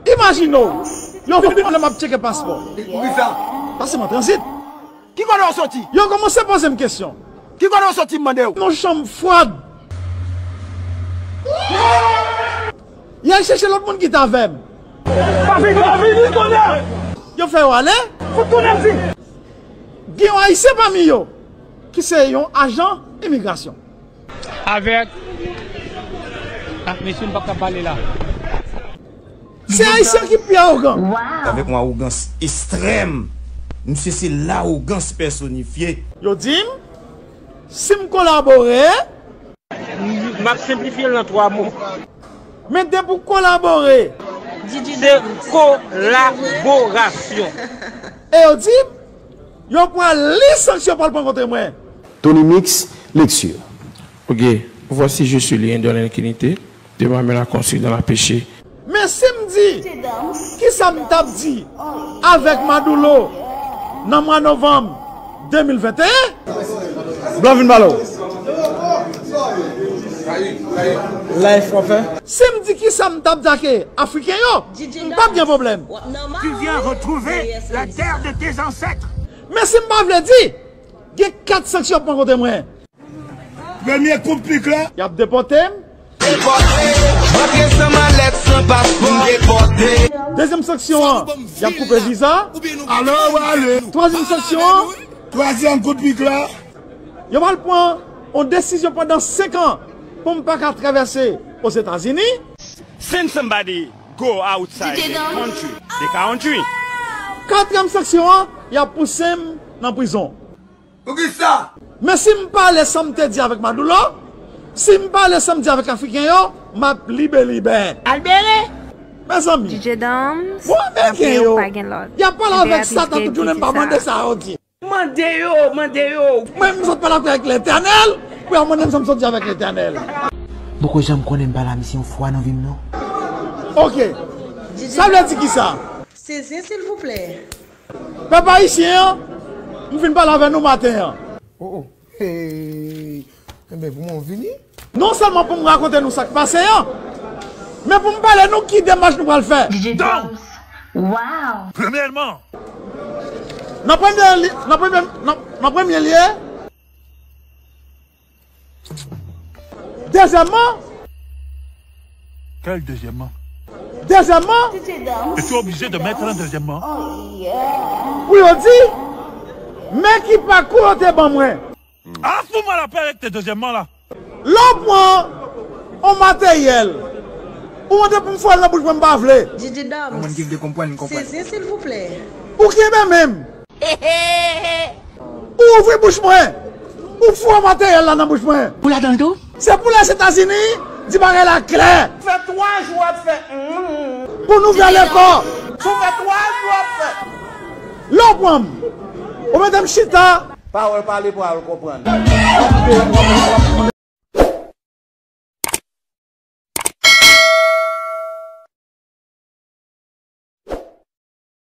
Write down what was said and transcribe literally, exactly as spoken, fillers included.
Imajine w, yo vin lè m ap tcheke paspò. Poukisa? Paske m an tranzit. Ki kote w soti? Yo kòmanse poze m kesyon. Ki kote w soti, m mande w? Nan chanm fwad. Y al chèche lòt moun ki t avè m. Pa vini, pa vini, kounye a! Yo fè yo ale. Fout tounen m di. Gen yon Ayisyen pami yo ki se yon ajan imigrasyon. Avèk, ah, mesye, m p ap ka pale la. Se Ayisyen ki pi awogan. Avèk yon awogans ekstrèm. Misye se lawogans pèsonifye. Yo di m, si m kolabore, m ap senplifye l nan twa mo. Men depi w kolabore, se kolaborasyon. E yo di m, yo pral li sanksyon pral pran kont mwen. Tony Mix, lecture. Ok, voici je suis lié dans l'iniquité, de ma main la construit dans la péché. Men si m di, kisa m t ap di avèk Madoulo nan mwa novanm de mil venteyen? Blan vin pale w. Life w ap fè? Si m di kisa m t ap di ak Afriken yo, m p ap gen pwoblèm. Tu viens retrouver la terre de tes ancêtres. Men si m pa vle di, gen kat sanksyon ap pran kont mwen. Premye kout pik la. Y ap depòte m. Depòte. Rantre san malèt, san paspò. Depòte. Dezyèm sanksyon an, y ap koupe viza. Alò, w ale. Twazyèm sanksyon an. Twazyèm kout pik la. Yo pral pran yon desizyon pandan senk an pou m pa ka travèse Ozetazini. Send somebody go outside the country, the country. Katriyèm sanksyon an, y ap pouse m nan prizon. Poukisa? Men si m pale sa m te di avèk Madoulo, si m pale sa m di avèk Afriken yo, m ap libelibè. Albere! Mezanmi, D J Dams, bon, Ameriken yo, y ap pale avèk Satan tout jounen, m pa mande sa yo di. Mande yo, mande yo. Mwen, m sot pale avèk Letènèl, pou y al mande m sa m sot di avèk Letènèl. M poko janm konnen m pale a misye yon fwa nan vi m, non. Ok. Sa vle di kisa? Sezi, silvouplè. Pèp ayisyen an, m fin pale avè nou maten an. Oh, oh. Hey. Enben, pou mwen, w vini? Non sèlman pou m rakonte nou sa k pase an, men pou m pale nou ki demach nou pral fè. D J Dams. Wow. Premyèman. Nan premye li-, nan premye, nan, nan premye lye, Dezyèmman. Quel deuxièmement? Dezyèmman. Es-tu obligé de mettre un deuxièmement? Pou yo di, men ki pakou yo te ban mwen. Ah, fous-moi la paix avec tes deuxièmement là. Lè w pran yon materyèl, ou mande pou m foure l nan bouch mwen, m pa vle. Yon moun ki vle konprann, konprann. Sezi, silvouplè. Ou kenbe men m. Ou ouvri bouch mwen. Ou foure materyèl la nan bouch mwen. Ou ladan l tou? Se pou Lèzetazini di bagay la klè. Fè twa jou w ap fè, mm. Pou nou vè lekò. Ou fè twa jou w ap fè. Lè w pran m, ou mete m chita. Pawòl pale, pawòl konprann.